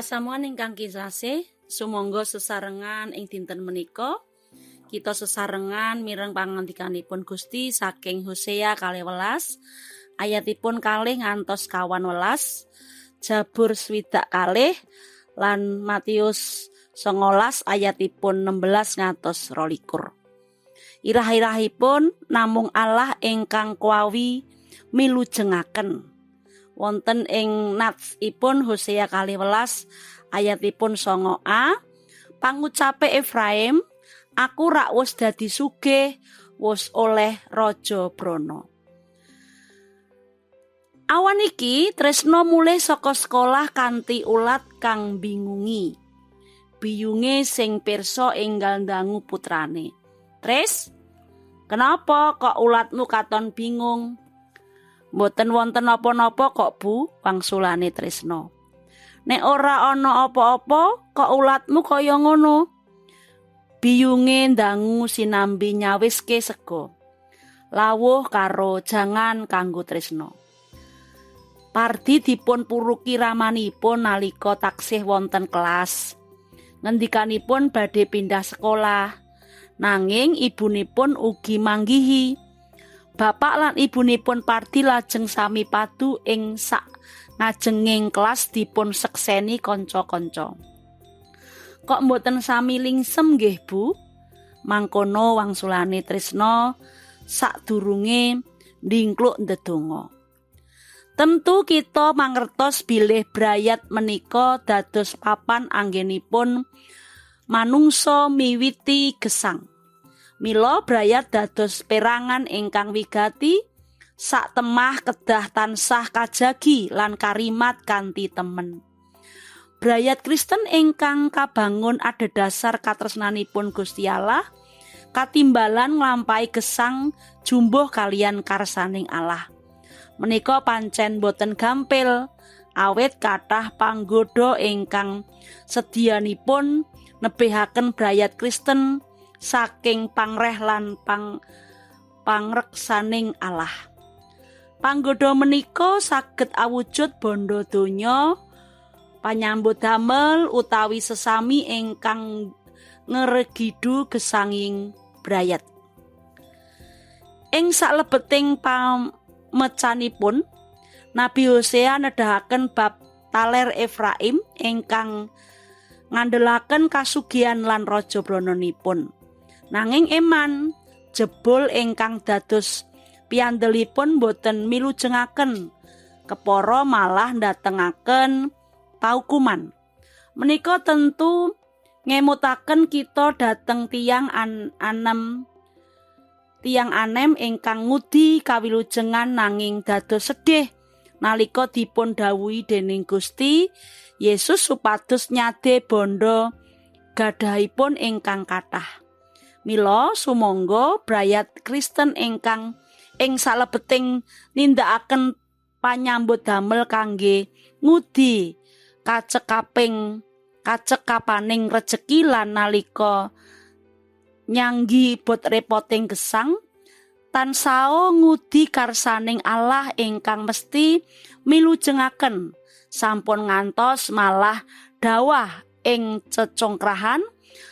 Pasamuan ingkang kinasih, sumangga sesarengan ing dinten menika kita sesarengan mireng pangandikanipun Gusti saking Hosea 12 ayatipun 2 ngantos 18, Jabur 62 lan Matius 19 ayatipun 16 ngantos 22. Irah-irahipun namung Allah ingkang kuawi milujengaken. Wonten ing natsipun Hosea 12 ayatipun 9a, pangucape Efraim, "Aku rak wis dadi sugih, wis oleh raja brana." Awan iki Tresno mulih saka sekolah kanthi ulat kang bingungi. Biyunge sing pirsa enggal ndangu putrane. "Tres, kenapa kok ulatmu katon bingung?" "Mboten wonten napa-napa kok, Bu," wangsulane Tresno. "Nek ora ana apa-apa, kok ulatmu kaya ngono?" Biyunge ndangu sinambi nyawiske sega, lawuh karo jangan kanggo Tresno. Pardi dipun puruki ramanipun nalika taksih wonten kelas. Ngendikanipun badhe pindah sekolah. Nanging ibunipun ugi manggihi. Bapak lan ibunipun Pardi lajeng sami padu ing sak ngajenging kelas dipun sekseni kanca-kanca. "Kok mboten sami lingsem nggih, Bu?" Mangkono wangsulane Tresno sadurunge ndingkluk ndedonga. Tentu kita mangertos bilih brayat menika dados papan anggenipun manungsa miwiti gesang. Mila brayat dados perangan ingkang wigati, sak temah kedah tansah kajagi lan karimat kanthi temen. Brayat Kristen ingkang kabangun adhedhasar katresnanipun Gusti Allah katimbalan nglampahi gesang jumbuh kaliyan karsaning Allah. Menika pancen boten gampil, awit kathah panggoda ingkang sedianipun nebihaken brayat Kristen saking pangreh lan pangreksaning Allah. Panggoda menika saged awujud bondo donya, panyambut damel utawi sesami ingkang ngregidu gesanging brayat. Ing salebeting pamecanipun, Nabi Hosea nedahaken bab taler Efraim ingkang ngandelaken kasugihan lan raja brananipun. Nanging eman, jebul ingkang dados piandelipun boten milujengaken, kepara malah ndatengaken paukuman. Menika tentu ngemutaken kita dhateng tiyang anem ingkang ngudi kawilujengan nanging dados sedih nalika dipun dawuhi dening Gusti Yesus supados nyade bondo gadhahipun ingkang kathah. Mila sumangga brayat Kristen ingkang ing salebeting nindakaken panyambut damel kangge ngudi kacekapaning rejeki lan nalika nyanggi bot repoting gesang, tansao ngudi karsaning Allah ingkang mesti milujengaken, sampun ngantos malah dawah ing cecongkrahan,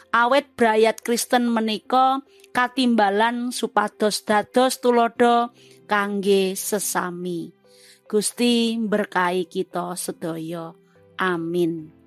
awit brayat Kristen menika katimbalan supados dados tuladha kangge sesami. Gusti berkahi kita sedaya. Amin.